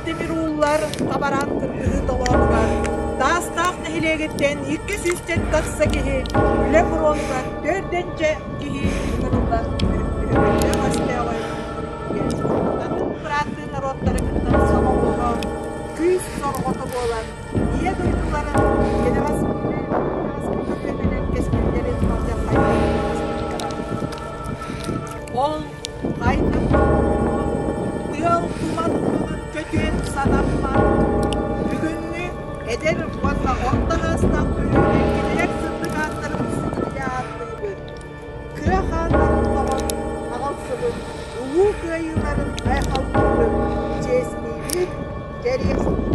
тимир ууллар хабараан кыргыһыы толоонугар Таастаах нэһилиэгиттэн 200-тэн тахса киһи үлэ фронугар төрдөнчө киһи ыҥырыллан өрөбөлөөх өстөөҕү бырааттыы норуоттары кытта сомоҕолоһо күүс сорҕото буолан Ийэ дойдуларын кэнэҕэс көлүөнэлэр кэскиллэрин алдьархайдарын аспыттара. Ол хайдах тыал туман көтүөн санаммат. Бүгүҥҥү эдэр уонна орто саастаах көлүөнэ кинилэр сырдык ааттарын сүгүрүйэ ааттыыбыт. Кыа хааннарын тоҕон аҕалсыбыт Улуу Кыайыыларын айхаллыыбыт, чиэстиибит, кэриэстиибит.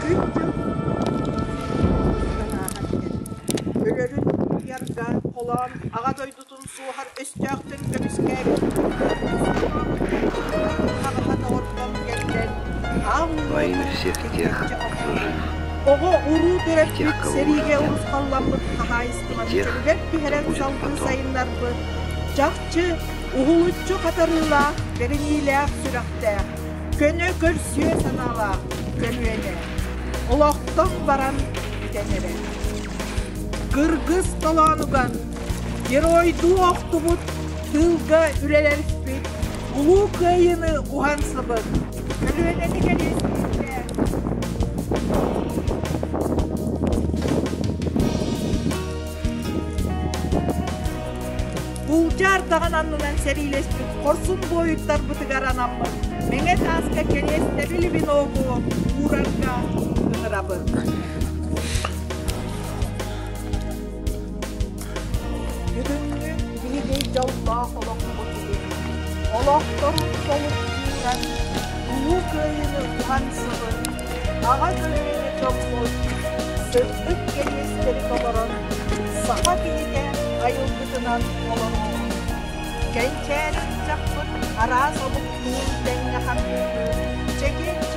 Күн-дьыл ааһан иһэр. Өлөрүн утуйарга холоон Аҕа дойдутун суоһар өстөөхтөн көмүскээбит хаҕаһа доҕордон кэллэн Во имя всех тех, кто жив, Оҕо-уруу и тех, төрөппүт кого уже сэриигэ нет, урусхалламмыт и хаһаайыстыбаны тех, чөлүгэр кто түһэрэн будет салгыы потом. сайыннарбыт, чахчы уһулуччу хатарыылаах, бэриниилээх сүрэхтээх, көнө көрсүө санаалаах көлүөнэ олохтон баран бүтэн эрэр. Кыргыз толоонугар геройдуу охтубут тыылга үлэлэспит Улуу Кыайыыны уһансыбыт көлүөнэни кэриэстииргэ Булдьа ардаҕын аннынан сэриилэспит хорсун буойуттарбытыгар анаммыт Мэҥэ тааска кэриэстэбил веногу уурарга ыҥырабыт. Бүгүҥҥү биһиги дьоллоох олохпут иһин, олохторун толук ууран, Улуу Кыайыыны уһансыбыт, аҕа көлүөнэ дьоммут сырдык кэриэстэри толорон, саха киһитэ айылгытынан олоруоҕун. Кэнчээри ыччаппыт араас омуктуун тэҥҥэ хардыылыыр, чэки.